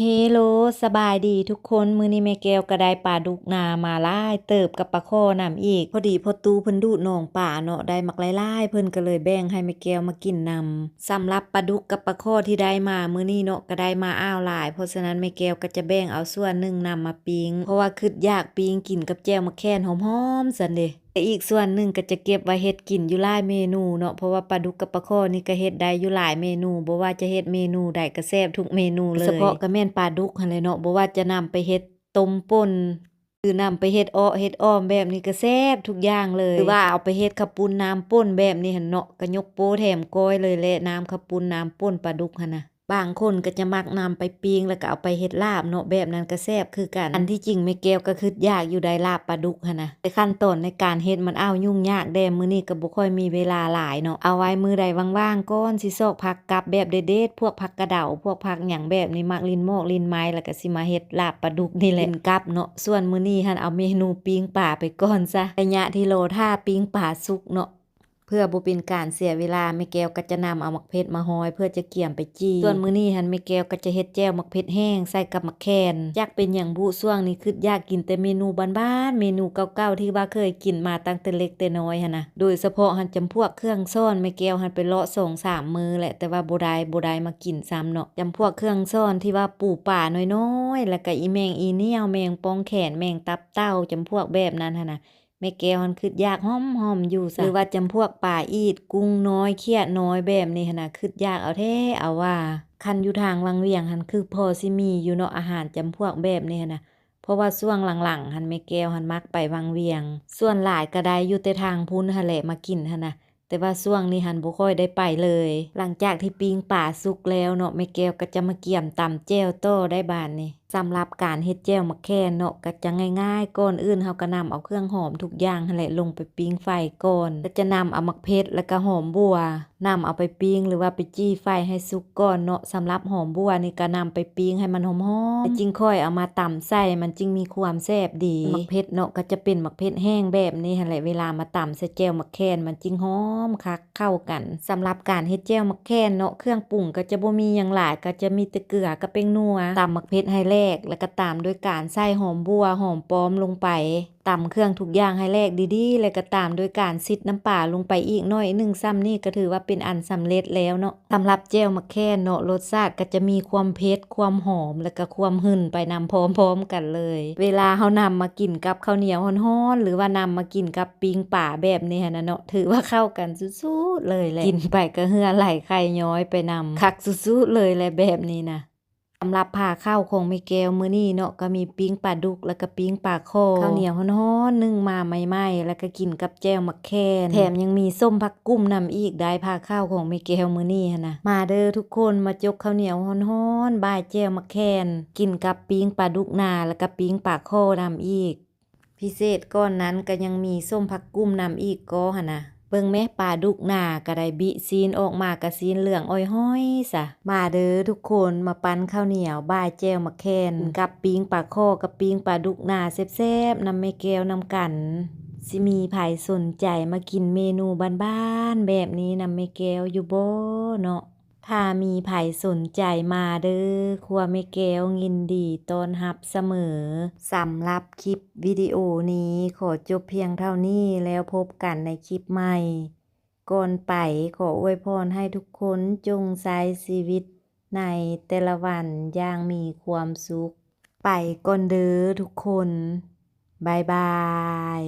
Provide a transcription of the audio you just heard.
ເຮໂລ ສະບາຍດີທຸກຄົນ, ມື້ນີ້ແມ່ແກ້ວກໍໄດ້ປາດຸກນາມາຫຼາຍເຕີບກັບປາຄໍ່ນຳອີກ. ພໍດີພໍ່ຕູ້ເພິ່ນດູດໜອງປາເນາະ ໄດ້ບັກຫຼາຍໆ ເພິ່ນກໍເລີຍແບ່ງໃຫ້ແມ່ແກ້ວມາກິນນຳ. ສຳລັບປາດຸກກັບປາຄໍ່ທີ່ໄດ້ມາມື້ນີ້ເນາະ ກໍໄດ້ມາອ້າວຫຼາຍ, ເພາະສະນັ້ນແມ່ແກ້ວກໍຈະແບ່ງເອົາສ່ວນໜຶ່ງນຳມາປີ້ງ ເພາະວ່າຄິດຢາກປີ້ງກິນກັບແຈ່ວໝາກແຂ່ນຫອມໆ ຊັ້ນເດ. ແລະ ອີກສ່ວນໜຶ່ງກໍຈະເກັບໄວ້ເຮັດກິນຢູ່ຫຼາຍເມນູເນາະ, ເພາະວ່າປາດຸກກັບປາຄໍ່ນີ້ກໍເຮັດໄດ້ຢູ່ຫຼາຍເມນູ, ບໍ່ວ່າຈະເຮັດເມນູໃດກໍແຊບທຸກເມນູເລີຍ. ໂດຍສະເພາະກໍແມ່ນປາດຸກຫັ້ນແຫຼະເນາະ, ບໍ່ວ່າຈະນຳໄປເຮັດຕົ້ມປົ່ນ ຫຼືນຳໄປເຮັດເອາະເຮັດອອມແບບນີ້ກໍແຊບທຸກຢ່າງເລີຍ. ຫຼືວ່າເອົາໄປເຮັດເຂົ້າປຸ້ນນ້ຳປົ່ນແບບນີ້ຫັ້ນເນາະ, ກໍຍົກໂປ້ແຖມກ້ອຍເລີຍແຫຼະ, ນ້ຳເຂົ້າປຸ້ນນ້ຳປົ່ນປາດຸກຫັ້ນນະ. ບາງຄົນກໍຈະມັກນຳໄປປີ້ງ ແລ້ວກໍເອົາໄປເຮັດລາບເນາະ, ແບບນັ້ນກໍແຊບຄືກັນ. ອັນທີ່ຈິງແມ່ແກ້ວກໍຄິດຢາກຢູ່ໄດ໋ ລາບປາດຸກຫັ້ນນະ, ແຕ່ຂັ້ນຕອນໃນການເຮັດມັນອ້າວຫຍຸ້ງຍາກແດ່, ມື້ນີ້ກໍບໍ່ຄ່ອຍມີເວລາຫຼາຍເນາະ. ເອົາໄວ້ມື້ໃດວ່າງໆກ່ອນ ຊິຊອກຜັກກັບແບບເດັດໆ, ພວກຜັກກະເດົາ ພວກຜັກຫຍັງແບບນີ້ ໝາກລິ້ນໝອກລິ້ນໄມ້ ແລ້ວກໍຊິມາເຮັດລາບປາດຸກນີ້ແຫຼະກິນກັບເນາະ. ສ່ວນມື້ນີ້ຫັ້ນເອົາເມນູປີ້ງປາໄປກ່ອນຊະ. ໄລຍະທີ່ລໍຖ້າປີ້ງປາສຸກເນາະ ເພື່ອບໍ່ເປັນການເສຍເວລາ ແມ່ແກ້ວກໍຈະນຳເອົາໝາກເຜັດມາຫ້ອຍ ເພື່ອຈະກຽມໄປຈີ່. ສ່ວນມື້ນີ້ຫັ້ນແມ່ແກ້ວກໍຈະເຮັດແຈ່ວໝາກເຜັດແຫ້ງໃສ່ກັບໝາກແຂ່ນ. ຈັກເປັນຫຍັງບຸ ຊ່ວງນີ້ຄິດຢາກກິນແຕ່ເມນູບ້ານໆ ເມນູເກົ່າໆ ທີ່ວ່າເຄີຍກິນມາຕັ້ງແຕ່ເລັກແຕ່ນ້ອຍຫັ້ນນະ. ໂດຍສະເພາະຫັ້ນຈຳພວກເຄື່ອງຊ້ອນ ແມ່ແກ້ວຫັ້ນໄປເລາະສອງສາມມື້ແຫຼະ ແຕ່ວ່າບໍ່ໄດ້ ບໍ່ໄດ້ມາກິນຊ້ຳເນາະ. ຈຳພວກເຄື່ອງຊ້ອນທີ່ວ່າປູປານ້ອຍໆ ແລ້ວກໍອີ່ແມງອີ່ໜ້ຽວ ແມງປ່ອງແຂນ ແມງຕັບເຕົ່າ ຈຳພວກແບບນັ້ນຫັ້ນນະ. ແມ່ແກ້ວຫັ້ນຄິດຢາກຫອມໆຢູ່ຊະ. ຫຼືວ່າຈຳພວກປາອີດ ກຸ້ງນ້ອຍ ເຂຍນ້ອຍແບບນີ້ຫັ້ນນະ ຄິດຢາກເອົາແທ້ເອົາວ່າ. ຄັນຢູ່ທາງວັງວຽງຫັ້ນຄືພໍຊິມີຢູ່ເນາະ ອາຫານຈຳພວກແບບນີ້ຫັ້ນນະ, ເພາະວ່າຊ່ວງຫຼັງໆຫັ້ນແມ່ແກ້ວຫັ້ນມັກໄປວັງວຽງ. ສ່ວນຫຼາຍກໍໄດ້ຢູ່ແຕ່ທາງພຸ້ນຫັ້ນແຫຼະມາກິນຫັ້ນນະ. ແຕ່ວ່າຊ່ວງນີ້ຫັ້ນບໍ່ຄ່ອຍໄດ້ໄປເລີຍ. ຫຼັງຈາກທີ່ປີ້ງປາສຸກແລ້ວເນາະ ແມ່ແກ້ວກໍຈະມາກຽມຕຳແຈ່ວຕໍ່ໄດ້ບາດນີ້. ສຳລັບການເຮັດແຈ່ວໝາກແຂ່ນເນາະ ກໍຈະງ່າຍໆ, ກ່ອນອື່ນເຮົາກໍນຳເອົາເຄື່ອງຫອມທຸກຢ່າງຫັ້ນແຫຼະລົງໄປປີ້ງໄຟກ່ອນ. ກໍຈະນຳເອົາໝາກເຜັດ ແລ້ວກໍຫອມບົ່ວ ນຳເອົາໄປປີ້ງ ຫຼືວ່າໄປຈີ່ໄຟໃຫ້ສຸກກ່ອນເນາະ. ສຳລັບຫອມບົ່ວນີ້ກໍນຳໄປປີ້ງໃຫ້ມັນຫອມໆ ແລ້ວຈຶ່ງຄ່ອຍເອົາມາຕຳໃສ່ ມັນຈຶ່ງມີຄວາມແຊບດີ. ໝາກເຜັດເນາະ ກໍຈະເປັນໝາກເຜັດແຫ້ງແບບນີ້ຫັ້ນແຫຼະ, ເວລາມາຕຳໃສ່ແຈ່ວໝາກແຂ່ນ ມັນຈຶ່ງຫອມຄັກເຂົ້າກັນ. ສຳລັບການເຮັດແຈ່ວໝາກແຂ່ນເນາະ ເຄື່ອງປຸງກໍຈະບໍ່ມີຫຍັງຫຼາຍ, ກໍຈະມີແຕ່ເກືອກັບແປ້ງນົວ, ຕຳໝາກເຜັດໃຫ້ແຫຼກ ແລ້ວກໍຕາມດ້ວຍການໃສ່ຫອມບົ່ວ ຫອມປ້ອມລົງໄປ. ຕຳເຄື່ອງທຸກຢ່າງໃຫ້ແຫຼກດີໆ ແລ້ວກໍຕາມດ້ວຍການຊິດນ້ຳປາລົງໄປອີກໜ້ອຍໜຶ່ງ. ສ່ຳນີ້ກໍຖືວ່າເປັນອັນສຳເລັດແລ້ວເນາະ. ສຳລັບແຈ່ວໝາກແຂ່ນເນາະ ລົດຊາດກໍຈະມີຄວາມເຜັດ ຄວາມຫອມ ແລ້ວກໍຄວາມຫຶ່ນໄປນຳພ້ອມໆກັນເລີຍ. ເວລາເຮົານຳມາກິນກັບເຂົ້າໜຽວຮ້ອນໆ ຫຼືວ່ານຳມາກິນກັບປີ້ງປາແບບນີ້ຫັ້ນນະເນາະ ຖືວ່າເຂົ້າກັນສຸດໆເລີຍແຫຼະ. ກິນໄປກໍເຫື່ອໄຫຼໄຂ່ຍ້ອຍໄປນຳ, ຄັກສຸດໆເລີຍແຫຼະແບບນີ້ນະ. ສຳລັບພາເຂົ້າຂອງແມ່ແກ້ວມື້ນີ້ເນາະ ກໍມີປີ້ງປາດຸກ ແລ້ວກໍປີ້ງປາຄໍ່, ເຂົ້າໜຽວຮ້ອນໆ ໜຶ້ງມາໃໝ່ໆ ແລ້ວກໍກິນກັບແຈ່ວໝາກແຂ່ນ, ແຖມຍັງມີສົ້ມຜັກກຸ້ມນຳອີກ. ໄດ້ພາເຂົ້າຂອງແມ່ແກ້ວມື້ນີ້ຫັ້ນນະ. ມາເດີທຸກຄົນ, ມາຈົກເຂົ້າໜຽວຮ້ອນໆ ບ່າຍແຈ່ວໝາກແຂ່ນ ກິນກັບປີ້ງປາດຸກນາ ແລ້ວກໍປີ້ງປາຄໍ່ນຳອີກ. ພິເສດກ່ອນນັ້ນກໍຍັງມີສົ້ມຜັກກຸ້ມນຳອີກກໍຫັ້ນນະ. ເບິ່ງແມະ ປາດຸກນາກໍໄດ້ບິຊີ້ນອອກມາ ກະຊີ້ນເຫຼືອງອ້ອຍຫ້ອຍຊະ. ມາເດີທຸກຄົນ, ມາປັ້ນເຂົ້າໜຽວບ່າຍແຈ່ວໝາກແຂ່ນ ກັບປີ້ງປາຄໍ່ກັບປີ້ງປາດຸກນາແຊບໆນຳແມ່ແກ້ວນຳກັນ. ຊິມີໃຜສົນໃຈມາກິນເມນູບ້ານໆແບບນີ້ນຳແມ່ແກ້ວຢູ່ບໍ່ເນາະ? ຖ້າມີໃຜສົນໃຈມາເດີ, ຄົວແມ່ແກ້ວຍິນດີຕ້ອນຮັບສະເໝີ. ສຳລັບຄລິບວິດີໂອນີ້ຂໍຈົບພຽງເທົ່ານີ້, ແລ້ວພົບກັນໃນຄລິບໃໝ່. ກ່ອນໄປ, ຂໍອວຍພອນໃຫ້ທຸກຄົນຈົ່ງໃຊ້ຊີວິດໃນແຕ່ລະວັນຢ່າງມີຄວາມສຸກ. ໄປກ່ອນເດີທຸກຄົນ. ບາຍບາຍ.